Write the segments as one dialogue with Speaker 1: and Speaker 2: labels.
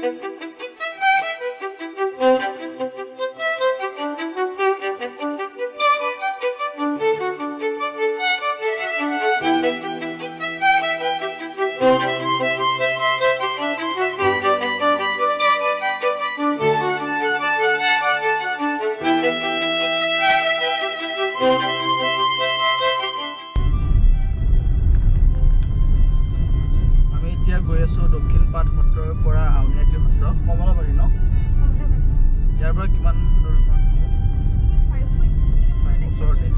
Speaker 1: আমি এতিয়া গৈ আছোঁ দক্ষিণপাট সত্ৰৰ পৰা আউনীআটী সত্ৰ, কমলাবাৰী ন? ইয়াৰ পৰা কিমান দূৰ মান হ'ব? ওচৰতে।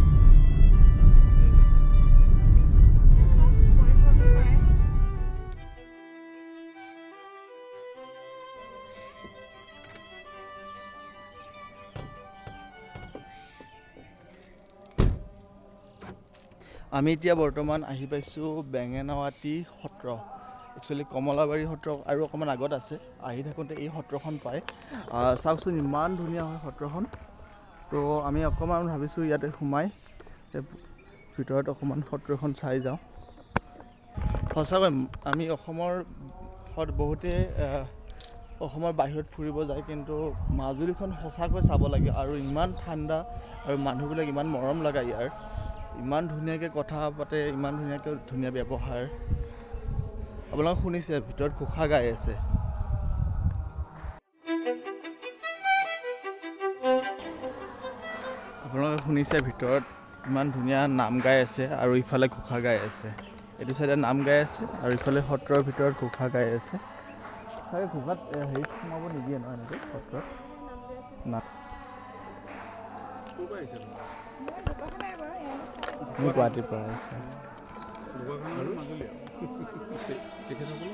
Speaker 1: আমি এতিয়া বৰ্তমান আহি পাইছোঁ বেঙেনাৱাটি সত্ৰ। একচুৱেলি কমলাবাৰী সত্ৰ আৰু অকণমান আগত আছে। আহি থাকোঁতে এই সত্ৰখন পায়। চাওকচোন, ইমান ধুনীয়া হয় সত্ৰখন। তো আমি অকণমান ভাবিছোঁ ইয়াতে সোমাই এই ভিতৰত অকণমান সত্ৰখন চাই যাওঁ। সঁচাকৈ আমি অসমৰ বহুতেই অসমৰ বাহিৰত ফুৰিব যায়, কিন্তু মাজুলীখন সঁচাকৈ চাব লাগে। আৰু ইমান ঠাণ্ডা আৰু মানুহবিলাক ইমান মৰম লগা ইয়াৰ, ইমান ধুনীয়াকৈ কথা পাতে, ইমান ধুনীয়াকৈ ধুনীয়া ব্যৱহাৰ। আপোনালোকে শুনিছে ভিতৰত ঘোষা গাই আছে। আপোনালোকে শুনিছে ভিতৰত ইমান ধুনীয়া নাম গাই আছে আৰু ইফালে ঘোষা গাই আছে। এইটো চাইডে নাম গাই আছে আৰু ইফালে সত্ৰৰ ভিতৰত ঘোষা গাই আছে। চাগে ঘোষাত হেৰিত সোমাব নিদিয়ে ন এনেকৈ সত্ৰত না? আমি গুৱাহাটীৰ পৰা আহিছে।
Speaker 2: তেখেতসকল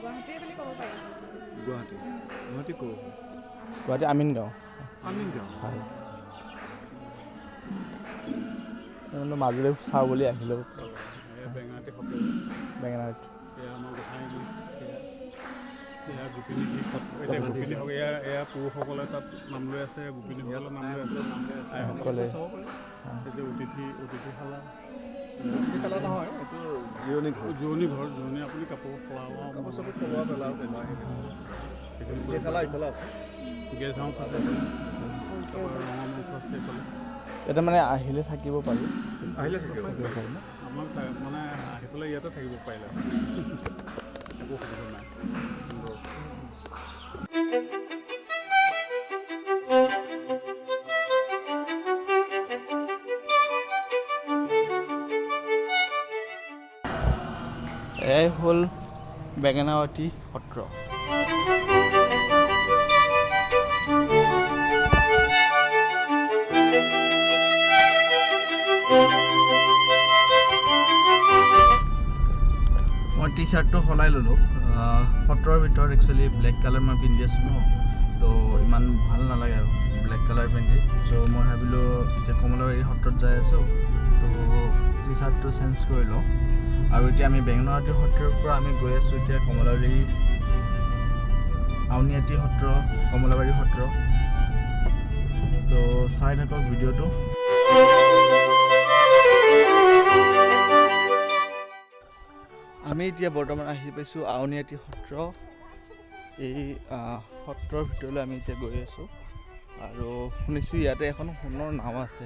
Speaker 3: গুৱাহাটীয়ে বুলি ক'ব পাৰি।
Speaker 2: গুৱাহাটী, গুৱাহাটী ক'ৰ?
Speaker 1: গুৱাহাটী আমিনগাঁও।
Speaker 2: আমিনগাঁও।
Speaker 1: হয়, মই মাজুলী চাওঁ বুলি আহিলোঁ।
Speaker 2: এয়া বেঙেনাআটী সত্ৰ।
Speaker 1: বেঙেনাআটী।
Speaker 2: এয়া আমাৰ গোসাঁই, এয়া এয়া গোপিনী সত্ৰ। এতিয়া গোপিনীসকল এয়া এয়া পুৰুষসকলে তাত নাম লৈ আছে, গোপিনীসকলে নাম লৈ আছে, আইসকলে
Speaker 1: সকলে।
Speaker 2: চাব পাৰে। এতিয়া অতিথিশালা।
Speaker 4: অতিথিশালা নহয়, এইটো জিৰণি ঘৰ।
Speaker 2: জোৰণি ঘৰ, জোৰণি, আপুনি কাপোৰ সলোৱা
Speaker 4: কাপোৰ চাপোৰ সলোৱা মেলা মেলা
Speaker 2: সেইখিনি।
Speaker 4: অতিথিশালা ইফালে আছে।
Speaker 2: গেষ্ট হাউচ আছে, তাৰপৰা ৰঙা মঞ্চ আছে এইফালে।
Speaker 1: ইয়াতে মানে আহিলে থাকিব পাৰি?
Speaker 4: আহিলে থাকিব।
Speaker 1: থাকিব পাৰি ন?
Speaker 2: আপোনাক মানে আহি পেলাই ইয়াতে থাকিব পাৰিলে একো অসুবিধা নাই, সুন্দৰ।
Speaker 1: এয়াই হ'ল বেঙেনাআটী সত্ৰ। মই টি চাৰ্টটো সলাই ল'লোঁ। সত্ৰৰ ভিতৰত একচুৱেলি ব্লেক কালাৰ মই পিন্ধি আছোঁ ন, তো ইমান ভাল নালাগে আৰু ব্লেক কালাৰ পিন্ধি। চ' মই ভাবিলোঁ এতিয়া কমলাবাৰী সত্ৰত যাই আছোঁ, তো টি চাৰ্টটো চেঞ্জ কৰি লওঁ। আৰু এতিয়া আমি বেঙেনাআটী সত্ৰৰ পৰা আমি গৈ আছোঁ এতিয়া কমলাবাৰী, আউনীআটী সত্ৰ, কমলাবাৰী সত্ৰ। তো চাই থাকক ভিডিঅ'টো। আমি এতিয়া বৰ্তমান আহি পাইছোঁ আউনীআটী সত্ৰ। এই সত্ৰৰ ভিতৰলৈ আমি এতিয়া গৈ আছোঁ আৰু শুনিছোঁ ইয়াতে এখন সোণৰ নাও আছে,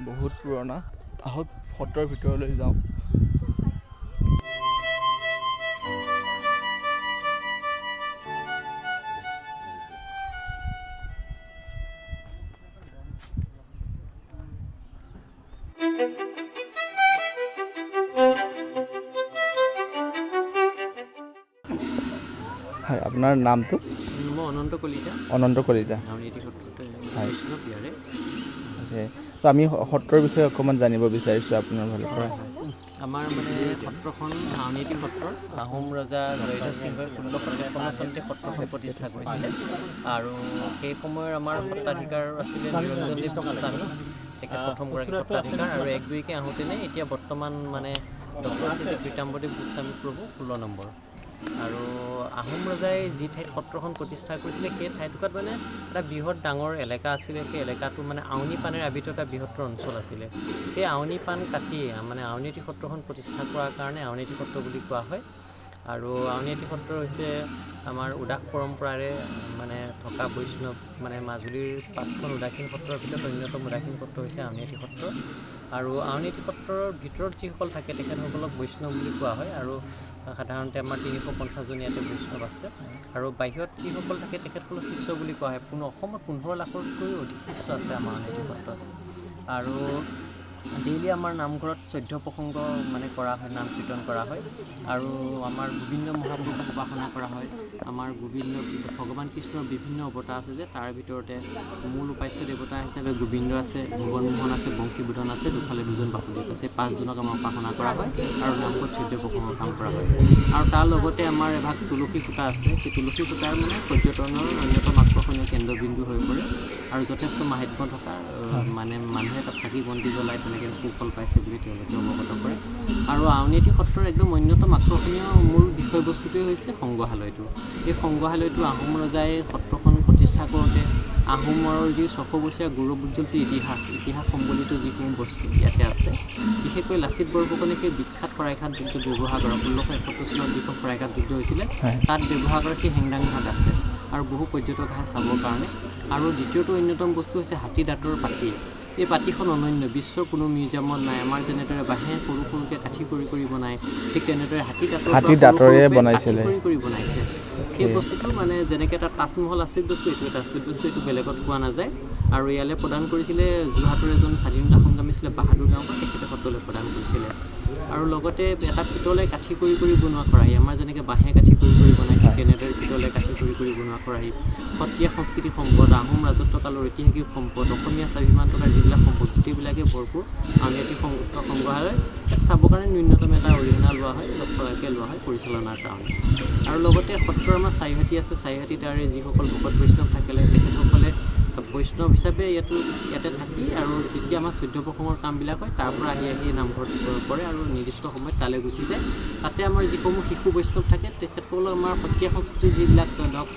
Speaker 1: বহুত পুৰণা। আহক, সত্ৰৰ ভিতৰলৈ যাওঁ। হয়, আপোনাৰ নামটো?
Speaker 5: মই অনন্ত কলিতা।
Speaker 1: অনন্ত কলিতা।
Speaker 5: আউনীআটী সত্ৰতে
Speaker 1: হয়।
Speaker 5: বৈষ্ণৱ ইয়াৰে।
Speaker 1: অ'কে, তো আমি সত্ৰৰ বিষয়ে অকণমান জানিব বিচাৰিছোঁ আপোনাৰ ফালৰ পৰা।
Speaker 5: আমাৰ মানে সত্ৰখন আউনীআটী সত্ৰৰ আহোম ৰজা জয়ধ্বজ সিংহই 1653 চনতে সত্ৰখন প্ৰতিষ্ঠা কৰিছিলে আৰু সেই সময়ৰ আমাৰ সত্ৰাধিকাৰ আছিলে নিৰঞ্জনদেৱ গোস্বামী। তেখেত প্ৰথমগৰাকী সত্ৰাধিকাৰ আৰু এক দুইকে আহোঁতেনে এতিয়া বৰ্তমান মানে ডক্টৰ শ্ৰী শ্ৰী পীতাম্বৰদেৱ গোস্বামী প্ৰভু 16 নম্বৰ। আৰু আহোম ৰজাই যি ঠাইত সত্ৰখন প্ৰতিষ্ঠা কৰিছিলে, সেই ঠাইটুকুৰাত মানে এটা বৃহৎ ডাঙৰ এলেকা আছিলে। সেই এলেকাটো মানে আউনী পানেৰে আবৃত এটা বৃহত্তৰ অঞ্চল আছিলে। সেই আউনী পাণ কাটি মানে আউনীআটী সত্ৰখন প্ৰতিষ্ঠা কৰাৰ কাৰণে আউনীআটী সত্ৰ বুলি কোৱা হয়। আৰু আউনীআটী সত্ৰ হৈছে আমাৰ উদাস পৰম্পৰাৰে মানে থকা বৈষ্ণৱ, মানে মাজুলীৰ 5খন উদাসীন সত্ৰৰ ভিতৰত অন্যতম উদাসীন সত্ৰ হৈছে আউনীআটী সত্ৰ। আৰু আউনীআটী সত্ৰৰ ভিতৰত যিসকল থাকে তেখেতসকলক বৈষ্ণৱ বুলি কোৱা হয়। আৰু সাধাৰণতে আমাৰ 350জন ইয়াতে বৈষ্ণৱ আছে। আৰু বাহিৰত যিসকল থাকে তেখেতসকলক শিষ্য বুলি কোৱা হয়। অসমত 15 লাখতকৈও অধিক শিষ্য আছে আমাৰ আউনীআটী সত্ৰত। আৰু ডেইলি আমাৰ নামঘৰত 14 প্ৰসংগ মানে কৰা হয়, নাম কীৰ্তন কৰা হয়। আৰু আমাৰ গোবিন্দ মহাপুৰুষক উপাসনা কৰা হয়। আমাৰ গোবিন্দ ভগৱান কৃষ্ণৰ বিভিন্ন অৱতাৰ আছে যে, তাৰ ভিতৰতে মূল উপাস্য দেৱতা হিচাপে গোবিন্দ আছে, ভুৱনমোহন আছে, বংশীবোধন আছে, দুফালে দুজন বাসুদেৱ আছে। 5জনক আমাৰ উপাসনা কৰা হয় আৰু নামঘৰত 14 প্ৰসংগৰ কাম কৰা হয়। আৰু তাৰ লগতে আমাৰ এভাগ তুলসী খুঁটা আছে। সেই তুলসী খুঁটাৰ মানে পৰ্যটনৰ অন্যতম আকৰ্ষণীয় কেন্দ্ৰবিন্দু হৈ পৰে আৰু যথেষ্ট মাহাত্ম্য থকা মানে মানুহে তাত চাকি বন্তি জ্বলাই তেনেকৈ সুফল পাইছে বুলি তেওঁলোকে অৱগত কৰে। আৰু আউনীআটী সত্ৰৰ একদম অন্যতম আকৰ্ষণীয় মূল বিষয়বস্তুটোৱে হৈছে সংগ্ৰহালয়টো। এই সংগ্ৰহালয়টো আহোম ৰজাই সত্ৰখন প্ৰতিষ্ঠা কৰোঁতে আহোমৰ যি 600 বছৰীয়া গৌৰৱোজ্জ্বল যি ইতিহাস সম্বলিত যিসমূহ বস্তু ইয়াতে আছে। বিশেষকৈ লাচিত বৰফুকনে সেই বিখ্যাত শৰাইঘাট যুদ্ধ ব্যৱহাৰ কৰা 1671 চনত যিখন শৰাইঘাট যুদ্ধ হৈছিলে তাত ব্যৱহাৰ কৰা সেই হেংদাং ভাগ আছে আৰু বহু পৰ্যটক আহে চাবৰ কাৰণে। আৰু দ্বিতীয়টো অন্যতম বস্তু হৈছে হাতী দাঁতৰ পাতি। এই পাতিখন অনন্য, বিশ্বৰ কোনো মিউজিয়ামত নাই। আমাৰ যেনেদৰে বাঁহে সৰু সৰুকৈ কাঠি কৰি কৰি বনায়, ঠিক তেনেদৰে হাতী দাঁতৰে বনাইছিলে, কৰি কৰি বনাইছে। সেই বস্তুটো মানে যেনেকৈ এটা তাজমহল আচৰিত বস্তু, এইটো এটা আচৰিত বস্তু, এইটো বেলেগত পোৱা নাযায়। আৰু ইয়ালৈ প্ৰদান কৰিছিলে যোৰহাটৰ এজন স্বাধীনতা সংগ্ৰামী আছিলে বাহাদুৰ গাঁৱৰ, তেখেতে সত্ৰলৈ প্ৰদান কৰিছিলে। আৰু লগতে এটা পিতলে কাঠি কৰি কৰি বনোৱা খৰাহী, আমাৰ যেনেকৈ বাঁহে কাঠি কৰি কৰি বনায়, ঠিক তেনেদৰে পিতলে কাঠি কৰি কৰি বনোৱা খৰাহী। সত্ৰীয়া সংস্কৃতিক সম্পদ, আহোম ৰাজত্বকালৰ ঐতিহাসিক সম্পদ, অসমীয়া স্বাভিমান থকা যিবিলাক সম্পদ, গোটেইবিলাকে ভৰপূৰ আউনীআটী সংগ্ৰহালয়। ইয়াত চাবৰ কাৰণে ন্যূনতম এটা অৰিহণা লোৱা হয়, 10 টকাকৈ লোৱা হয় পৰিচালনাৰ কাৰণে। আৰু লগতে সত্ৰৰ আমাৰ চাৰিহাটী আছে। চাৰিহাটী তাৰে যিসকল ভকত বৈষ্ণৱ থাকিলে তেখেতসকলে বৈষ্ণৱ হিচাপে ইয়াতে থাকি আৰু যেতিয়া আমাৰ 14 প্ৰসংগৰ কামবিলাক হয় তাৰ পৰা আহি আহি নামঘৰত কৰে আৰু নিৰ্দিষ্ট সময়ত তালৈ গুচি যায়। তাতে আমাৰ যিসমূহ শিশু বৈষ্ণৱ থাকে তেখেতসকলৰ আমাৰ সত্ৰীয়া সংস্কৃতিৰ যিবিলাক ধৰক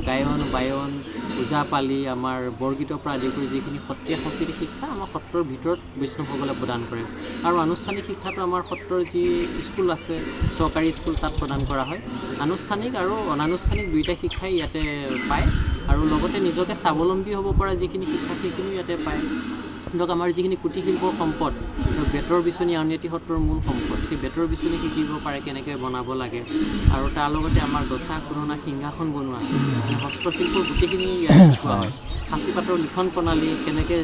Speaker 5: গায়ন বায়ন, পূজা পালি, আমাৰ বৰগীতৰ পৰা আদি কৰি যিখিনি সত্ৰীয়া সংস্কৃতিক শিক্ষা আমাৰ সত্ৰৰ ভিতৰত বৈষ্ণৱসকলে প্ৰদান কৰে। আৰু আনুষ্ঠানিক শিক্ষাটো আমাৰ সত্ৰৰ যি স্কুল আছে, চৰকাৰী স্কুল, তাত প্ৰদান কৰা হয়। আনুষ্ঠানিক আৰু অনানুষ্ঠানিক দুয়োটা শিক্ষাই ইয়াতে পায়। আৰু লগতে নিজকে স্বাৱলম্বী হ'ব পৰা যিখিনি শিক্ষা সেইখিনিও ইয়াতে পায়। ধৰক আমাৰ যিখিনি কুটিৰ শিল্পৰ সম্পদ, বেতৰ বিচনী আউনীআটী সত্ৰৰ মূল সম্পদ, সেই বেতৰ বিচনী শিকিব পাৰে কেনেকৈ বনাব লাগে। আৰু তাৰ লগতে আমাৰ গছা খুন্দনা সিংহাসন বনোৱা, মানে হস্তশিল্পৰ গোটেইখিনি ইয়াত শিকোৱা হয়। সাঁচিপাতৰ লিখন প্ৰণালী কেনেকৈ,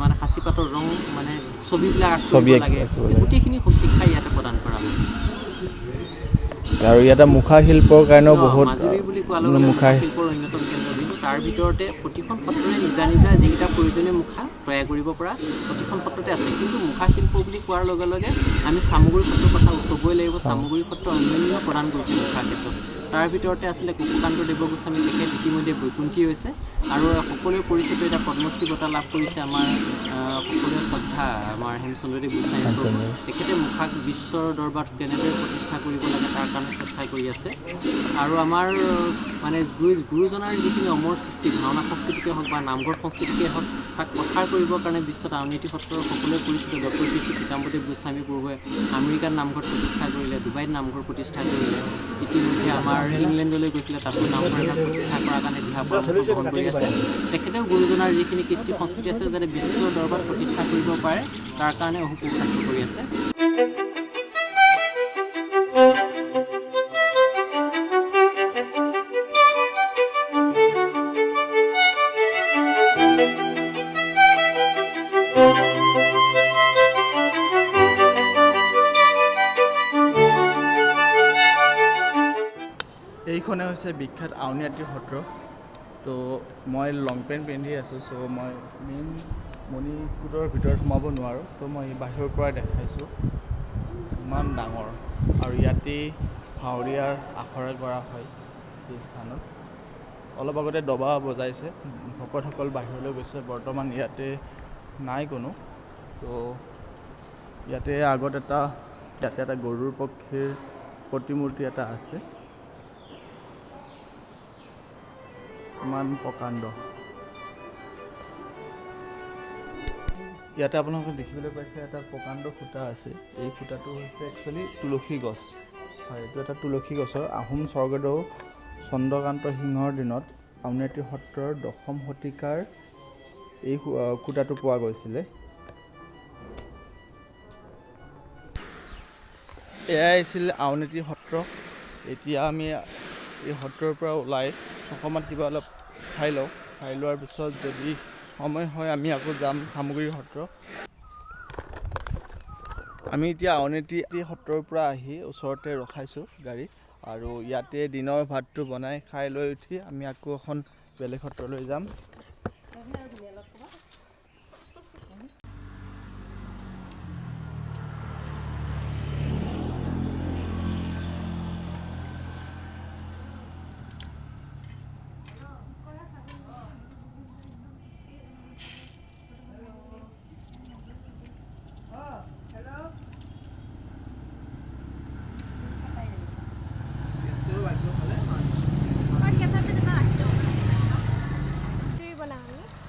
Speaker 5: মানে সাঁচিপাতৰ ৰং, মানে ছবিবিলাক আঁকিব লাগে, গোটেইখিনি শিক্ষা ইয়াতে প্ৰদান কৰা হয়।
Speaker 1: আৰু ইয়াতে মুখা শিল্পৰ কাৰণেও বহুত,
Speaker 5: মাজুলী বুলি কোৱাৰ লগে লগে মুখা শিল্পৰ অন্যতম কেন্দ্ৰবিন্দু। তাৰ ভিতৰতে প্ৰতিখন সত্ৰৰে নিজা নিজা যিকেইটা প্ৰয়োজনীয় মুখা তৈয়াৰ কৰিব পৰা প্ৰতিখন সত্ৰতে আছে। কিন্তু মুখা শিল্প বুলি কোৱাৰ লগে লগে আমি চামগুৰি সত্ৰৰ কথা ক'বই লাগিব। চামগুৰি সত্ৰ অনন্য প্ৰদান কৰিছে মুখাৰ ক্ষেত্ৰত। তাৰ ভিতৰতে আছিলে কুকুকান্ত দেৱ গোস্বামী, তেখেত ইতিমধ্যে বৈকুণ্ঠী হৈছে আৰু সকলোৱে পৰিচিত এটা পদ্মশ্ৰী বঁটা লাভ কৰিছে আমাৰ সকলোৱে শ্ৰদ্ধা আমাৰ হেমচন্দ্ৰদেৱ গোস্বামী প্ৰভু। তেখেতে মুখাক বিশ্বৰ দৰবাৰত কেনেদৰে প্ৰতিষ্ঠা কৰিব লাগে তাৰ কাৰণে চেষ্টা কৰি আছে। আৰু আমাৰ মানে গুৰুজনাৰ যিখিনি অমৰ সৃষ্টি, ভাওনা সংস্কৃতিকে হওক বা নামঘৰ সংস্কৃতিকে হওক, তাক প্ৰচাৰ কৰিবৰ কাৰণে বিশ্বত আউনীআটী সত্ৰৰ সকলোৱে পৰিচিত ডক্টৰ শ্ৰী শ্ৰী পীতাম্বৰদেৱ গোস্বামী প্ৰভুৱে আমেৰিকাত নামঘৰ প্ৰতিষ্ঠা কৰিলে, ডুবাইত নামঘৰ প্ৰতিষ্ঠা কৰিলে, ইতিমধ্যে আমাৰ ইংলেণ্ডলৈ গৈছিলে, তাতো নামঘৰ এটা প্ৰতিষ্ঠা কৰাৰ কাৰণে দিহা পৰামৰ্শ গ্ৰহণ কৰি আছে। তেখেতেও গুৰুজনাৰ যিখিনি কৃষ্টি সংস্কৃতি আছে যাতে বিশ্বৰ দৰবাৰত প্ৰতিষ্ঠা কৰিব পাৰে তাৰ কাৰণে অহোপুৰুষাৰ্থ কৰি আছে।
Speaker 1: এইখনে হৈছে বিখ্যাত আউনীআটী সত্ৰ। তো মই লং পেণ্ট পিন্ধি আছোঁ, চ' মই মেইন মণিকূটৰ ভিতৰত সোমাব নোৱাৰোঁ, তো মই বাহিৰৰ পৰাই দেখাইছোঁ। ইমান ডাঙৰ আৰু ইয়াতেই ভাৱৰীয়াৰ আখৰা কৰা হয় এই স্থানত। অলপ আগতে দবা বজাইছে, ভকতসকল বাহিৰলৈ গৈছে, বৰ্তমান ইয়াতে নাই কোনো। তো ইয়াতে আগত এটা, ইয়াতে এটা গৰুড় পক্ষীৰ প্ৰতিমূৰ্তি এটা আছে, ইমান প্ৰকাণ্ড। ইয়াতে আপোনালোকে দেখিবলৈ পাইছে এটা প্ৰকাণ্ড খুঁটা আছে। এই খুঁটাটো হৈছে একচুৱেলি তুলসী গছ হয়, এইটো এটা তুলসী গছৰ। আহোম স্বৰ্গদেউ চন্দ্ৰকান্ত সিংহৰ দিনত আউনীআটী সত্ৰৰ দশম শতিকাৰ এই খুঁটাটো পোৱা গৈছিলে। এয়াই আছিল আউনীআটী সত্ৰ। এতিয়া আমি এই সত্ৰৰ পৰা ওলাই অকণমান কিবা অলপ খাই লওঁ। খাই লোৱাৰ পিছত যদি সময় হয় আমি আকৌ যাম চামগুৰি সত্ৰ। আমি এতিয়া আউনীআটী সত্ৰৰ পৰা আহি ওচৰতে ৰখাইছোঁ গাড়ী আৰু ইয়াতে দিনৰ ভাতটো বনাই খাই লৈ উঠি আমি আকৌ এখন বেলেগ সত্ৰলৈ যাম।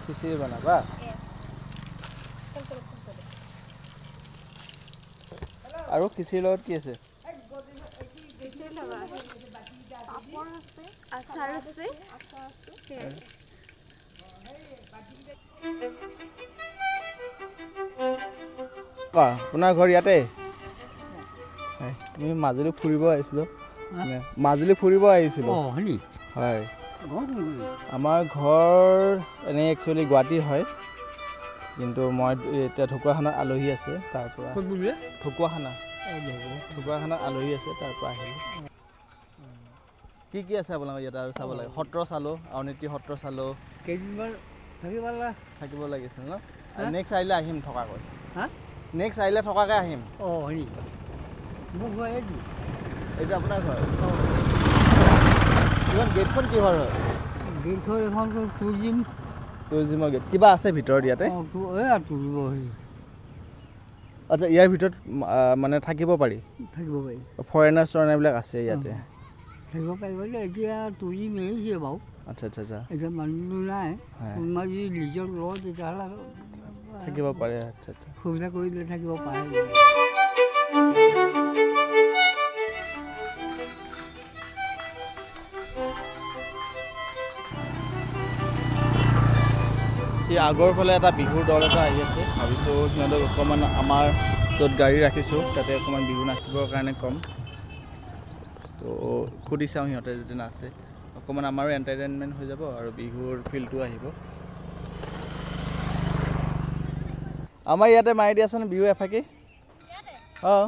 Speaker 1: খিচিৰি বনাবা? আৰু খিচিৰিৰ লগত কি আছে?
Speaker 3: আচাৰ আছে।
Speaker 1: আপোনাৰ ঘৰ ইয়াতে? আমি মাজুলী ফুৰিব আহিছিলোঁ। মাজুলী ফুৰিব আহিছিলোঁ। হয়, আমাৰ ঘৰ এনেই একচুৱেলি গুৱাহাটী হয়, কিন্তু মই এতিয়া ঢকুৱাখানাত আলহী আছে, তাৰ পৰা ঢকুৱাখানা ঢকুৱাখানাত আলহী আছে, তাৰ পৰা আহিলোঁ। কি কি আছে আপোনালোকৰ ইয়াত আৰু চাব লাগে? সত্ৰ চালোঁ, আউনীআটী সত্ৰ চালোঁ।
Speaker 6: কেইদিনমান থাকিব
Speaker 1: লাগিছিল ন? নেক্সট আহিলে আহিম থকাকৈ। নেক্সট আহিলে থকাকৈ আহিম।
Speaker 6: অঁ, হয় মোৰ ঘৰ এইটো।
Speaker 1: এইটো আপোনাৰ ঘৰ? এইখন গেটখন কিহৰ হয়?
Speaker 6: গেটখন এখন টুৰিজিম।
Speaker 1: টুৰিজিমৰ গেট। কিবা আছে ভিতৰত ইয়াতে? আচ্ছা, ইয়াৰ ভিতৰত মানে থাকিব পাৰি?
Speaker 6: থাকিব পাৰি।
Speaker 1: ফৰেনাৰ চৰেনাৰবিলাক আছে ইয়াতে?
Speaker 6: থাকিব পাৰিব। এতিয়া টুৰিজিম এৰিছে বাৰু।
Speaker 1: আচ্ছা আচ্ছা আচ্ছা।
Speaker 6: এতিয়া মানুহ নাই, কোনোবা যদি নিজৰ লয় তেতিয়াহ'লে
Speaker 1: থাকিব পাৰে। আচ্ছা আচ্ছা,
Speaker 6: সুবিধা কৰি দিলে থাকিব পাৰে।
Speaker 1: এই আগৰ ফালে এটা বিহুৰ দল এটা আহি আছে, ভাবিছোঁ সিহঁতক অকণমান আমাৰ য'ত গাড়ী ৰাখিছোঁ তাতে অকণমান বিহু নাচিবৰ কাৰণে ক'ম। তো সুধি চাওঁ সিহঁতে যদি নাচে, অকণমান আমাৰো এণ্টাৰটেইনমেণ্ট হৈ যাব আৰু বিহুৰ ফিলটো আহিব। আমাৰ ইয়াতে মাৰি দিয়াচোন বিহু এফাকি। অঁ,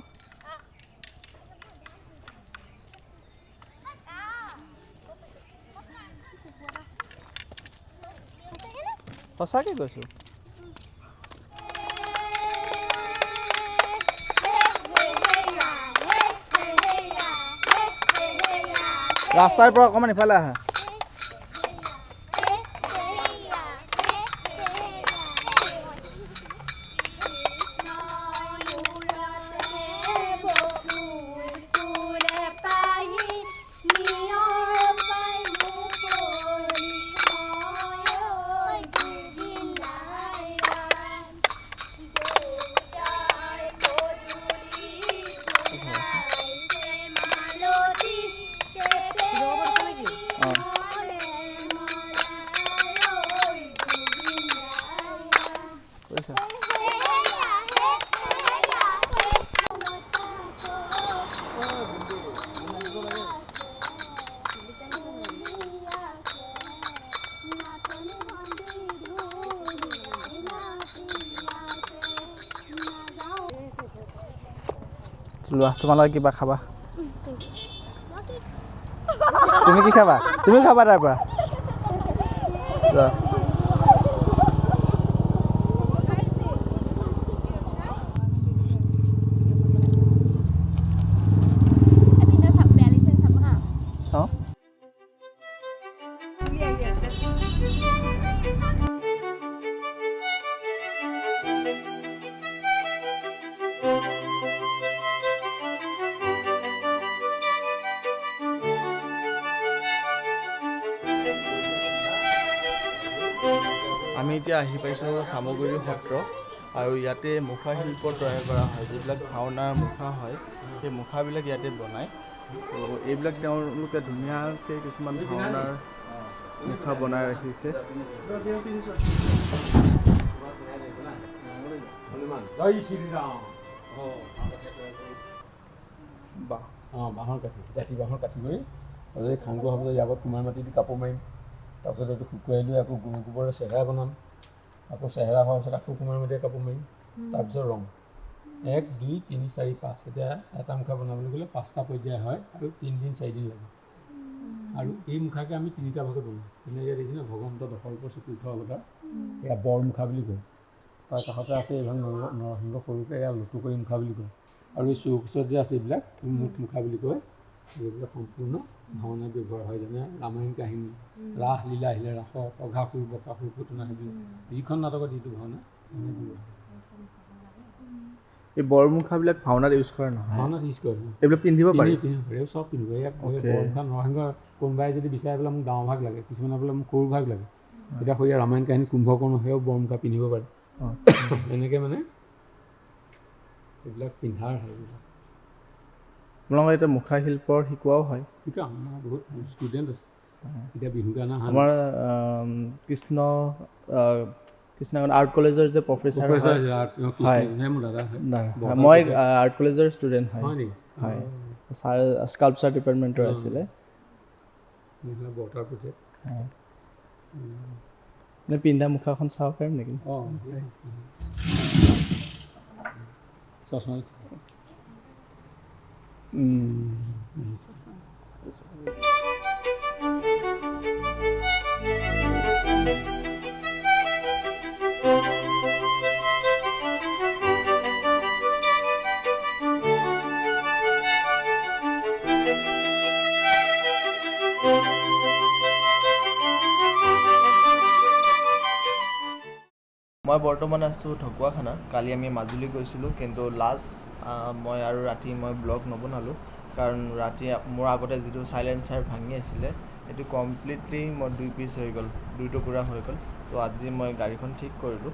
Speaker 1: সঁচাকৈ কৈছোঁ। ৰাস্তাৰ পৰা অকণমান ইফালে আহা। লোৱা, তোমালোকে কিবা খাবা? তুমি কি খাবা? তুমি খাবা তাৰ পৰা? চাওঁ। আমি এতিয়া আহি পাইছোঁ চামগুৰি সত্ৰ আৰু ইয়াতে মুখা শিল্প তৈয়াৰ কৰা হয়। যিবিলাক ভাওনাৰ মুখা হয় সেই মুখাবিলাক ইয়াতে বনায়। তো এইবিলাক তেওঁলোকে ধুনীয়াকৈ কিছুমান ভাওনাৰ মুখা বনাই ৰাখিছে। বাহ।
Speaker 7: অঁ, বাঁহৰ কাঠি, জাতি বাঁহৰ কাঠি কৰি তাৰপিছত এই খাংটো হোৱাৰ পিছত ইয়াৰ আগত কুমাৰ মাটি দি কাপোৰ মাৰিম। তাৰপিছত এইটো শুকুৱাই লৈ আকৌ গৰু গোবৰে চেহেৰা বনাম। আকৌ চেহেৰা হোৱাৰ পিছত আকৌ কুমাৰ মাটিৰে কাপোৰ মাৰিম। তাৰপিছত ৰং 1 2 3 4 5। এতিয়া এটা মুখা বনাবলৈ গ'লে 5টা পৰ্যায় হয় আৰু 3 দিন 4 দিন লাগে। আৰু এই মুখাকে আমি 3টা ভাগত বনাওঁ। যেনে ইয়াত দেখিছেনে ভগৱন্ত দশৰূপ চতুৰ্থ অৱতাৰ, এয়া বৰ মুখা বুলি কয়। তাৰ কাষতে আছে এইভাগ নৰসিংহ সৰুকৈ, এয়া লুটুকৰি মুখা বুলি কয়। আৰু এই চৌকছত যে আছে এইবিলাক মুখ মুখা বুলি কয়। এইবিলাক সম্পূৰ্ণ ভাওনাত ব্যৱহাৰ হয়, যেনে ৰামায়ণ কাহিনী, ৰাস লীলা আহিলে ৰাসত অঘাসুৰ বকাসুৰ পুতনা, সেইবিলাক যিখন নাটকত যিটো ভাওনা তেনেকৈ ব্যৱহাৰ হয়।
Speaker 1: এই বৰমুখাবিলাক ভাওনাত ইউজ কৰা নহয়?
Speaker 7: ভাওনাত ইউজ কৰে।
Speaker 1: এইবিলাক পিন্ধিব পাৰি?
Speaker 7: পিন্ধিব পাৰি, চব পিন্ধিব। ইয়াত
Speaker 1: Okay.
Speaker 7: বৰমুখা নৰসিংহ কোনোবাই যদি বিচাৰে বোলে মোক ডাঙৰ ভাগ লাগে, কিছুমানে বোলে মোক সৰু ভাগ লাগে, এতিয়া সৈয়া ৰামায়ণ কাহিনী কুম্ভকৰ্ণ সেয়াও বৰমুখা পিন্ধিব পাৰে। এনেকৈ মানে এইবিলাক পিন্ধাৰ হয় এইবিলাক।
Speaker 1: আপোনালোকৰ এতিয়া মুখা শিল্পৰ শিকোৱাও হয়?
Speaker 7: শিকাওঁ, আমাৰ বহুত ষ্টুডেণ্ট আছে এতিয়া বিহু গান অহা।
Speaker 1: আমাৰ কৃষ্ণ কৃষ্ণ আৰ্ট কলেজৰ যে প্ৰফেচাৰ হয়,
Speaker 7: মোৰ দাদা হয়।
Speaker 1: মই আৰ্ট কলেজৰ ষ্টুডেণ্ট হয়।
Speaker 7: হয় নেকি?
Speaker 1: হয়, ছাৰ স্কাল্পচাৰ ডিপাৰ্টমেণ্টৰ আছিলে।
Speaker 7: বৰ্তাৰ পুতেক।
Speaker 1: মানে পিন্ধা মুখাখন চাব পাৰিম নেকি?
Speaker 7: অঁ, চশমা।
Speaker 1: মই বৰ্তমান আছোঁ ঢকুৱাখানাত। কালি আমি মাজুলী গৈছিলোঁ, কিন্তু লাষ্ট মই আৰু ৰাতি মই ব্লগ নবনালোঁ, কাৰণ ৰাতি মোৰ আগতে যিটো চাইলেঞ্চাৰ ভাঙি আছিলে সেইটো কমপ্লিটলি মই 2 পিচ হৈ গ'ল, 2 টুকুৰা হৈ গ'ল। তো আজি মই গাড়ীখন ঠিক কৰিলোঁ।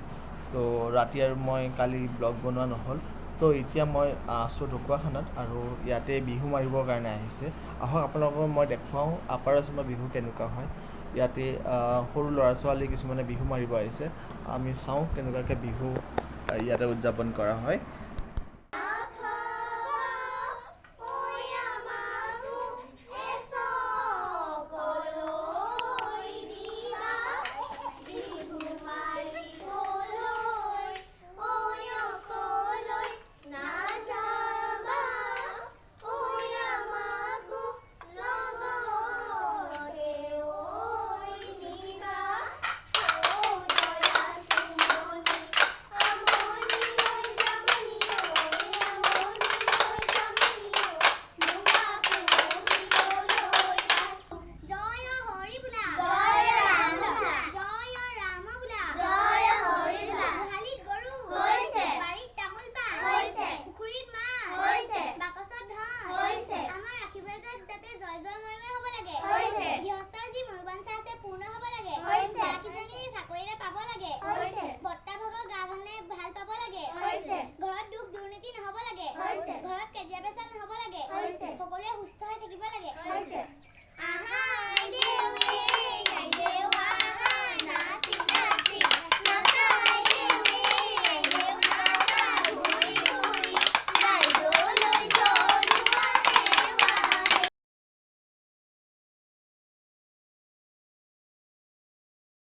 Speaker 1: তো ৰাতি আৰু মই কালি ব্লগ বনোৱা নহ'ল। তো এতিয়া মই আছোঁ ঢকুৱাখানাত আৰু ইয়াতে বিহু মাৰিবৰ কাৰণে আহিছে। আহক আপোনালোকক মই দেখুৱাওঁ আপাৰ আছামৰ বিহু কেনেকুৱা হয়। ইয়াতে সৰু ল'ৰা ছোৱালী কিছুমানে বিহু মাৰিব আহিছে। আমি চাওঁ কেনেকুৱাকৈ বিহু ইয়াতে উদযাপন কৰা হয়।
Speaker 8: ঘৰত কাজিয়া পেচাল নহ'ব লাগে, সকলোৱে সুস্থ হৈ থাকিব লাগে। আহা।